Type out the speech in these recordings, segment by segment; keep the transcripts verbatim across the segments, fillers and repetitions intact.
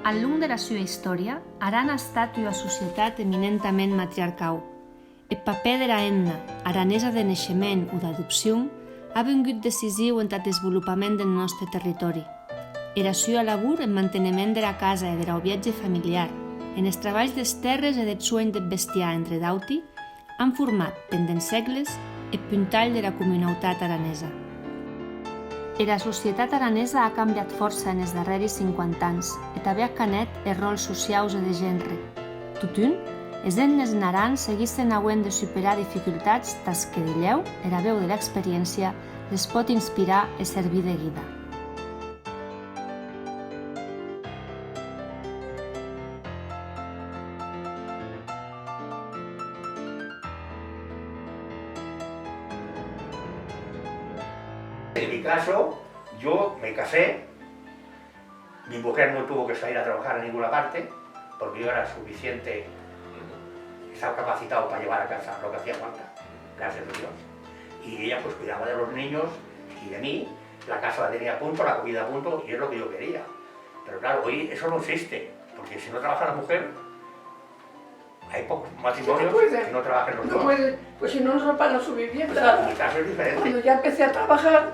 Al long dera sua istòria, Aran a estat ua societat eminentament matriarcau. Eth papèr dera hemna, aranesa de neishement o d'adopcion, a vengut decisiu entath desvolopament deth nòste territòri. Era sua labor en manteniment dera casa e der auviatge familiar, enes trabalhs des tèrres e deth suenh deth bestiar, entre d'auti, an format, pendent sègles, eth puntalh dera comunautat aranesa. Era societat aranesa a cambiat fòrça enes darrèri cinquanta ans e tanben a canhèt es ròls sociaus e de genre. Totun, es hemnes en Aran seguissen auent de superar dificultats tàs que dilhèu era veu dera experiéncia les pòt inspirar e servir de guida. En mi caso, yo me casé, mi mujer no tuvo que salir a trabajar a ninguna parte, porque yo era suficiente, estaba capacitado para llevar a casa lo que hacía falta, gracias a Dios. Y ella pues cuidaba de los niños y de mí, la casa la tenía a punto, la comida a punto, y es lo que yo quería. Pero claro, hoy eso no existe, porque si no trabaja la mujer, hay pocos matrimonios que no trabajen los dos. No puede, pues si no, no se paga su vivienda. En mi caso es diferente. Cuando ya empecé a trabajar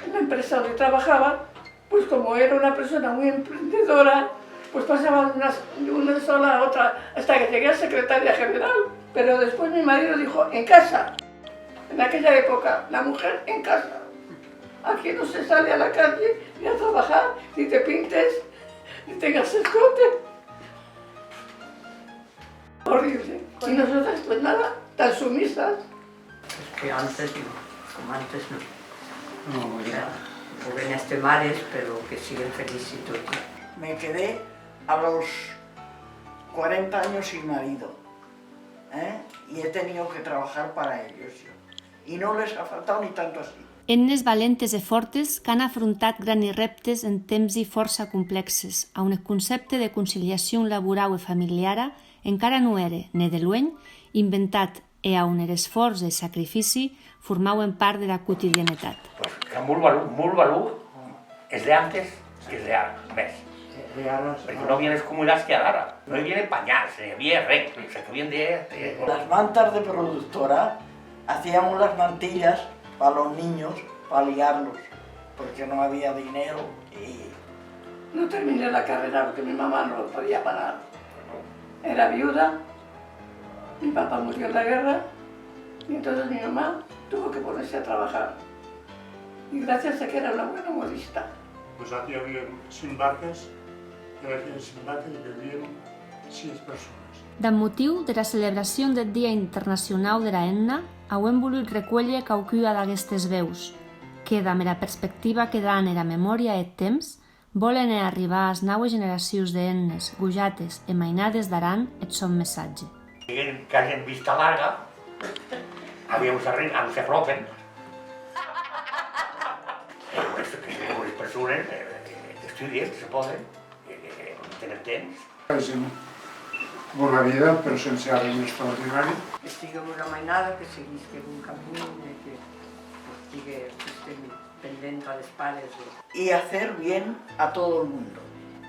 en la empresa donde trabajaba, pues como era una persona muy emprendedora, pues pasaba de una, de una sola a otra hasta que llegué a secretaria general. Pero después mi marido dijo, en casa. En aquella época, la mujer en casa. Aquí no se sale a la calle ni a trabajar, ni te pintes, ni tengas escote. Horrible. Y nosotras, pues nada, tan sumisas. Es que antes no, como antes no. No, ya. O ben este mares, pero que siguen felices y todo. Me quedé a los cuarenta años sin marido, ¿eh? Y he tenido que trabajar para ellos yo. Y no les ha faltado ni tanto así. Hemnes valentes e fòrtes qu'an afrontat grani rèptes en tempsi fòrça complèxes, a on eth concèpte de conciliacion laborau e familiara encara non ère, ne de luenh, inventat e a on er esfòrç e eth sacrifici formauen part dera quotidianetat. Pues, que molt valor, molt valor es de antes que es de ara, mès. Perquè no havien es comoditats que hi ha ara. No hi havia pañals, ni hi havia res. O sea, que hoy en día, eh, Las mantas de productora, hacíamos las mantillas para los niños, para liarlos, porque no había dinero y... No terminé la carrera porque mi mamá no lo podía pagar. Era viuda, mi papá murió en la guerra, y entonces mi mamá tuvo que ponerse a trabajar. Y gracias a que era una buena modista. Pues aquí había cien barcas, y aquí en cien barcas vivían seis personas. Damb motiu dera celebracion deth Dia Internacionau dera Hemna, auem volut recuélher quauqua d'aguestes veus, que, damb era perspectiva que dan era memòria e eth temps, vòlen hèr arribar as naues generacions de hemnes, gojates e mainades d'Aran eth sòn messatge. Diguen que hagin vista larga, aviam s'arri-, aviam s'apropen. Però esto que son unes persones, eh, eh, que estudien, que se poden, que, que, que tenen temps. Hagin bona vida, però sense arren extraordinari. Que sigue una mainada, que seguisque un camin e que, pues, sigue, que estem pendent a les pares de... Y hacer bien a todo el mundo.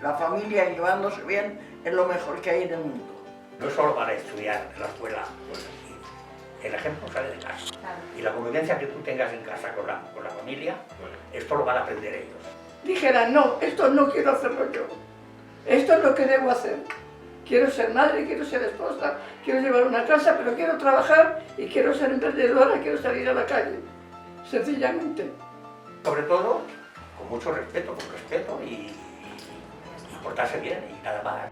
La familia llevándose bien es lo mejor que hay en el mundo. No solo van a estudiar en la escuela, pues, el ejemplo sale de casa. Claro. Y la convivencia que tú tengas en casa con la, con la familia, esto lo van a aprender ellos. Dijera, no, esto no quiero hacerlo yo. Esto es lo que debo hacer. Quiero ser madre, quiero ser esposa, quiero llevar una casa, pero quiero trabajar y quiero ser emprendedora, quiero salir a la calle. Sencillamente. Sobre todo, con mucho respeto, con respeto y, y, y portarse bien y nada más.